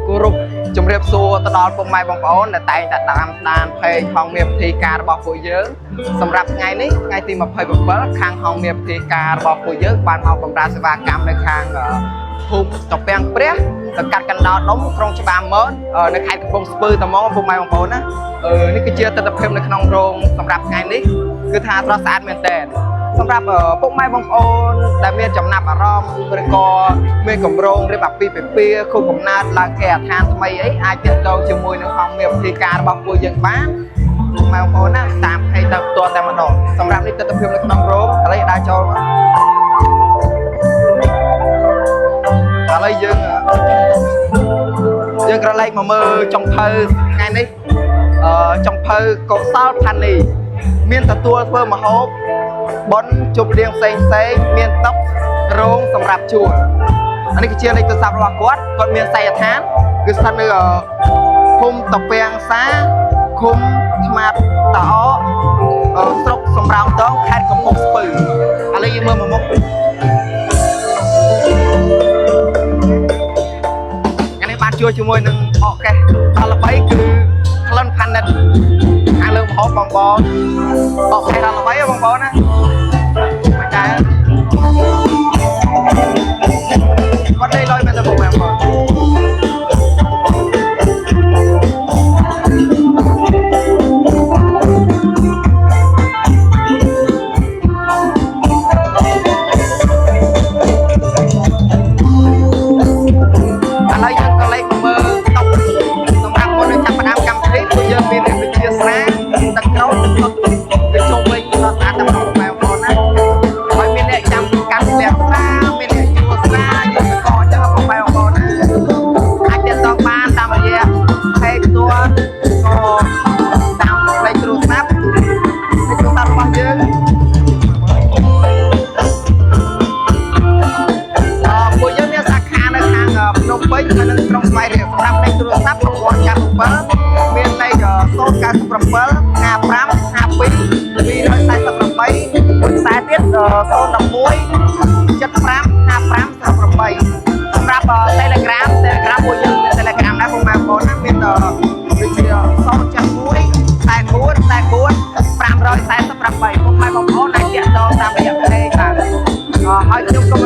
គោរពជម្រាបសួរទៅដល់ពុកម៉ែបងប្អូនដែលតែងតែតាមដាន page ហងមាសពិធីការរបស់ពួកយើងសម្រាប់ថ្ងៃនេះថ្ងៃទី27ខាងហងមាសពិធីការរបស់ពួកយើងបានមកបម្រើសេវាកម្មនៅខាងភូមិតពាំងព្រះសង្កាត់កណ្ដោដុំក្រុងច្បារមននៅខេត្តកំពង់ស្ពឺតហ្មងពុកម៉ែបងប្អូនណានេះគឺជាទស្សនវិជ្ជានៅក្នុងរោងសម្រាប់ថ្ងៃនេះគឺថាស្រស់ស្អាតមែនទែន សម្រាប់ពុកម៉ែបងប្អូនដែលមានចំណាប់អារម្មណ៍ឬក៏មានកម្រងរៀបអាពាហ៍ពិពាហ៍ខួបកំណើតឡើងគេហដ្ឋានថ្មីអីអាចទាក់ទងជាមួយនឹងហងមាសពិធីការរបស់ពួកយើងបានពុកម៉ែបងប្អូនណាតាម page ទៅផ្ទាល់តែម្ដងសម្រាប់នេះទស្សនវិជ្ជានៅក្នុងរោងឥឡូវដើរចូលមកឥឡូវយើងយើងក្រឡេកមកមើលចុងភៅថ្ងៃនេះចុងភៅកុសលផានីមានទទួលធ្វើម្ហូប ប៉ុនជប់លៀងផ្សេងផ្សេងមានតុករោងសម្រាប់ជួលអានេះគឺជាលេខទូរស័ព្ទរបស់គាត់គាត់មានសាយដ្ឋានគឺស្ថិតនៅភូមិតពាំងសាឃុំថ្មាតតាអស្រុកសំរោងតងខេត្តកំពង់ស្ពឺឥឡូវយើងមើលមកមុខថ្ងៃនេះបានជួលជាមួយនឹងអកេះដល់ល្បីគឺក្លិនផានិតខាងលើមហូបបងបងអកេះដល់ល្បីហ៎បងប្អូនណា មិនដែរគាត់លេងលយមែនតើបងប្អូនឥឡូវយើងក៏លេខមកមើលតុសម្រាប់មុននឹងចាប់ផ្ដើមកម្មវិធីពួកយើងមានវិជាស្រាទឹកក្រូចទឹកសុទ្ធគឺជុំវិញដល់ស្អាតតែម្ដងបងប្អូនណាហើយមានអ្នកចាំកាន់ផ្ទះស្រាមានអ្នកជួស្រាយកតកអញ្ចឹងបងប្អូនណាអាចទាក់ទងបានតាមរយៈ page ផ្ទាល់ក៏តាមលេខទូរស័ព្ទលេខទូរស័ព្ទរបស់យើង ពួកយើងមានសាខានៅខាងភ្នំពេញហើយនិងក្រុងស្វាយរៀងសម្រាប់លេខទូរស័ព្ទ997មានលេខ097 55 52 248មួយខ្សែទៀត011 75 55 08សម្រាប់ Telegram Telegram ពួកយើងមាន Telegram ដែរបងប្អូនណាមានដូចជា071 44 44 548ពុកម៉ែបងប្អូនអាចទាក់ទងតាមរយៈ page បាទហើយខ្ញុំក៏